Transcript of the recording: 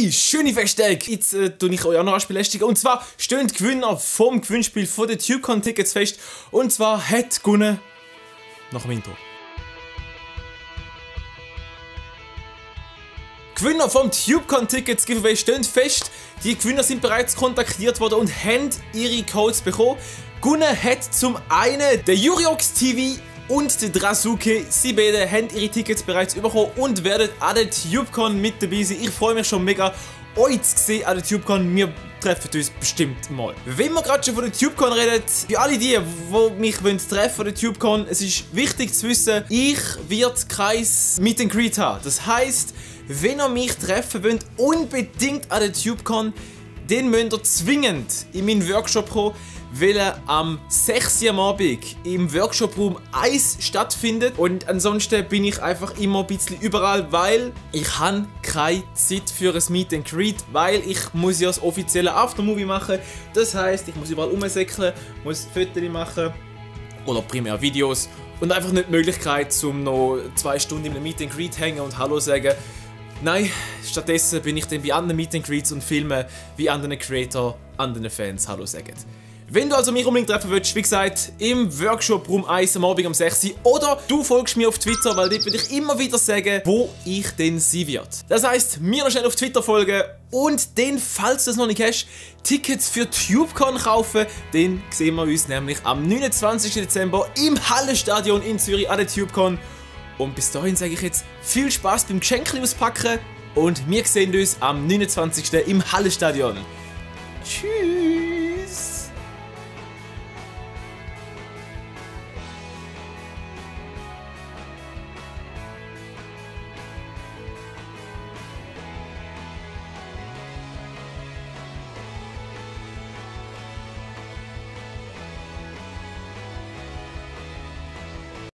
Hey, schöne Festtage! Jetzt tue ich euch auch noch anspielen. Und zwar stehen die Gewinner vom Gewinnspiel von den TubeCon-Tickets fest. Und zwar hat gewonnen nach dem Intro. Gewinner vom TubeCon-Tickets Giveaway stehen fest. Die Gewinner sind bereits kontaktiert worden und haben ihre Codes bekommen. Gewonnen hat zum einen der Juriox TV und der Drasuke. Sie beide haben ihre Tickets bereits bekommen und werden an der TubeCon mit dabei sein. Ich freue mich schon mega, euch zu sehen an der TubeCon. Wir treffen uns bestimmt mal. Wenn wir gerade schon von der TubeCon reden, für alle die mich treffen an der TubeCon, es ist wichtig zu wissen, ich werde kein Meet and Greet haben. Das heisst, wenn ihr mich treffen wollt, unbedingt an der TubeCon, dann müsst ihr zwingend in meinen Workshop kommen, weil er am 6. Uhr am Abend im Workshop-Raum 1 stattfindet. Und ansonsten bin ich einfach immer ein bisschen überall, weil ich habe keine Zeit für ein Meet and Greet, weil ich muss ja das offizielle Aftermovie machen. Das heisst, ich muss überall rumsäckeln, muss Fotos machen oder primär Videos und einfach nicht die Möglichkeit, um noch 2 Stunden in einem Meet and Greet hängen und Hallo sagen. Nein, stattdessen bin ich dann bei anderen Meet and Greets und filme, wie anderen Creator, anderen Fans Hallo sagen. Wenn du also mich unbedingt treffen willst, wie gesagt, im Workshop Raum 1 am Abend um 6 Uhr oder du folgst mir auf Twitter, weil dort will ich immer wieder sagen, wo ich denn sein werde. Das heisst, mir noch schnell auf Twitter folgen und dann, falls du das noch nicht hast, Tickets für TubeCon kaufen. Dann sehen wir uns nämlich am 29. Dezember im Hallenstadion in Zürich an der TubeCon. Und bis dahin sage ich jetzt viel Spaß beim Geschenkli auspacken und wir sehen uns am 29. im Hallenstadion. Tschüss!